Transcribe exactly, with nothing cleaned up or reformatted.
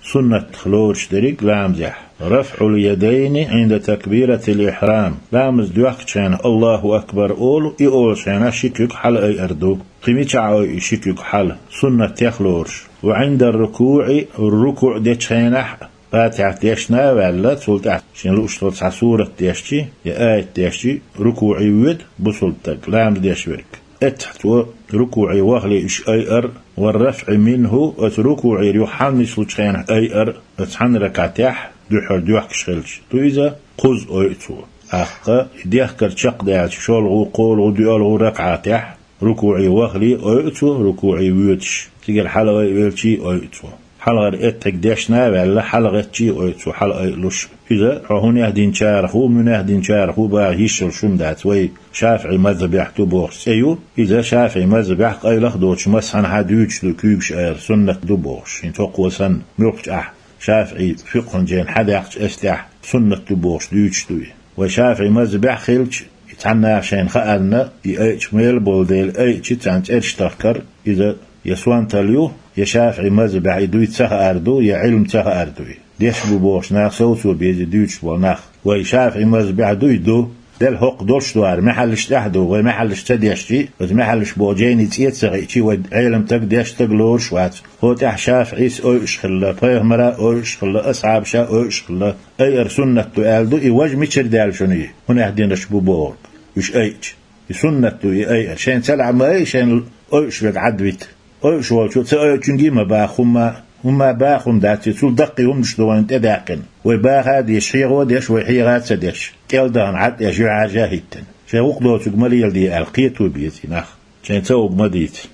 Суннатах лоруш дерриг ламазехь: рафӀул ядайни Ӏинда такбиратил ихьрам. Ламаз доьхкачу хенахь «Аллаху акбар» олу, и олучу хенахь ши куьг хьалаайар ду. Кхин мичахь айу и ши куьг хьала? Суннатех лоруш. Ва Ӏинда рукуӀи, рукуӀ дечу хенахь а, Фатихьат дешна а ваьлла, цул тӀаьхьа шен луъуш долу цхьа сурат дешчи, я аят дешчи, рукуӀе воьду бусалба стаг, ламаз деш верг. Эццахь цо рукуӀе вахале уьш айар, ва рафӀи минхӀу, оцу рукуӀера юха хьалха нислучу хенахь айар, оцу цхьана ракаӀатехь дуьххьара доьхкуш хилча, ду иза, кхузза айу цо. ТӀаккха и дехкар чекхдаьлча, шолгӀа, кхоалгӀа, доьалгӀа ракаӀатехь, рукуӀе вахале айу цо, рукуӀе воьдуш. Цигара хьалаайвелчий айу цо. Хьалхара эттиг дешна а ваьлла, хьалагӀеттачий айу цо, хьалаайалуш. Иза хьо хӀунех динчарах ву, муьнех динчарах ву баха йиш йолуш хӀума дац. Вай ШафиӀи мазхьабехь ду бохуш цӀе ю. Иза ШафиӀи мазхьабехь къайлаха доцуш массанхьа дуьйцуш ду, куьйгаш айар суннат ду бохуш. ХӀинца хӀокхо санна, муьлххачу ахь ШафиӀи фикъхӀан жайна хьадаьккхича эс тӀехь суннат ду бохуш дуьйцуш ду и. Вай ШафиӀи мазхьабехь хилча, и цхьанна а шайна хаанна, и айча мел болу дела айча царна цӀераш тахкар, иза я сонталла ю, я ШафиӀи мазхьабехь и дуй ца хаар ду, я Ӏилма ца хаар ду и. Деш бу бохуш нах совцо беза и дуьйцуш болу нах. Вай ШафиӀи мазхьабехь дуй ду, делла хӀокху долуш ду хӀара, маьхьаллаш тӀехь ду, вай маьхьаллаш ца дешчи, оцу маьхьаллаш боху жайни цӀе а ца хиъчи, вай Ӏелам стаг деш стаг лоруш вац. ХӀокху тӀехь ШафиӀис айуш хилла, пайхамара айуш хилла, асхьабаша айуш хилла, айар суннат ду аьлла ду, и важа мичара даьлла шуна и, хӀунех динарш бу бохург, уьш айча. И суннат ду и айар. Шайна ца лаьа ма айа, шайна айуш верг Ӏадвита. Айуш волчо ца айучуьнга а ма баха хӀумма, хӀумма баха хӀума дац, и цул даккхий хӀуманаш ду вайна тӀедаьккхина. Вай баха а дезаш, хьехо а деш, вай хьеха а ца деш, кӀел дахана Ӏад а еш, юьхьӀаьржа а хӀиттина. Шайн гӀуллакх доцург ма леладе аьлла, кхето беза и нах. Шайн ца уг ма дийца.